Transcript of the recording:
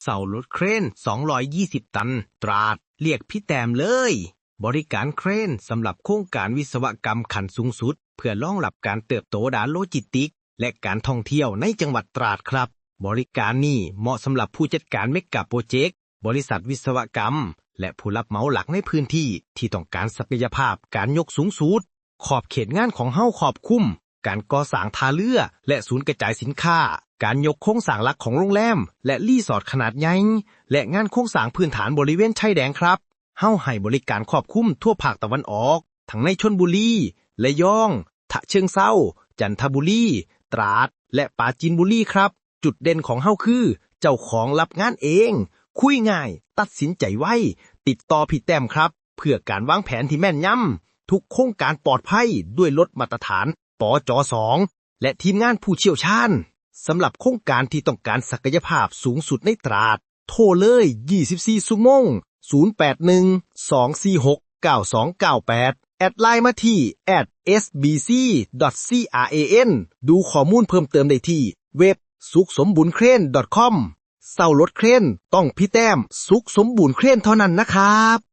ເຊົ່າລົດເຄຣນສອງຮ້ອຍຊາວ ຕັນ ຕາດ ລຽກພີ່ແຕ້ມເລີຍ. ບໍລິການເຄຣນສຳລັບໂຄງການວິສະວະກຳຂັ້ນສູງສຸດ ເພື່ອຮອງຮັບການເຕີບໂຕດ້ານໂລຈິສຕິກ ແລະ ການທ່ອງທ່ຽວໃນຈັງຫວັດຕາດຄັບ. ບໍລິການນີ້ເໝາະສຳລັບຜູ້ຈັດການເມກາໂປຣເຈັກ, ບໍລິສັດວິສະວະກຳ ແລະ ຜູ້ຮັບເໝົາຫຼັກໃນພື້ນທີ່ ທີ່ຕ້ອງການສັກກະຍະພາບການຍົກສູງສຸດ. ຂອບເຂດງານຂອງເຮົາຄອບຄຸມ ການກໍ່ສ້າງທ່າເຮືອ ແລະ ສູນກະຈາຍສິນຄ້າ, ການຍົກໂຄງສ້າງຫຼັກຂອງໂຮງແຮມ ແລະ ຣີສອດຂະໜາດໃຫຍ່ ແລະ ງານໂຄງສ້າງພື້ນຖານບໍລິເວນຊາຍແດນຄັບ. ເຮົາໃຫ້ບໍລິການຄອບຄຸມທົ່ວພາກຕາເວັນອອກ ທັງໃນຊົນບູລີ, ລະຍອງ, ຊະເຊີງເຊົາ, ຈັນທະບູລີ, ຕາດ ແລະ ປາຈີນບູລີຄັບ. ຈຸດເດັ່ນຂອງເຮົາຄື ເຈົ້າຂອງຮັບງານເອງ, ຄຸຍງ່າຍ, ຕັດສິນໃຈໄວ. ຕິດຕໍ່ພີ່ແຕ້ມຄັບ ເພື່ອການວາງແຜນທີ່ແມ່ນຍຳ. ທຸກໂຄງການປອດໄພດ້ວຍລົດມາດຕະຖານ ປຈ ສອງ ແລະ ທີມງານຜູ້ຊ່ຽວຊານ. ສຳລັບໂຄງການທີ່ຕ້ອງການສັກກະຍະພາບສູງສຸດໃນຕາດ, ໂທເລີຍ ຊາວສີ່ຊົ່ວໂມງ ສູນແປດໜຶ່ງ ສອງສີ່ຫົກ ເກົ້າສອງເກົ້າແປດ ແອດໄລນ໌ມາທີ່ ແອັດເອສບີຊີ ດອດຊີອາເອເອັນ ດູຂໍ້ມູນເພີ່ມເຕີມໄດ້ທີ່ເວັບ ສຸກສົມບູນເຄຣນ ດອດຄອມ. ເຊົ່າລົດເຄຣນ ຕ້ອງພີ່ແຕ້ມ ສຸກສົມບູນເຄຣນ ເທົ່ານັ້ນນະຄັບ.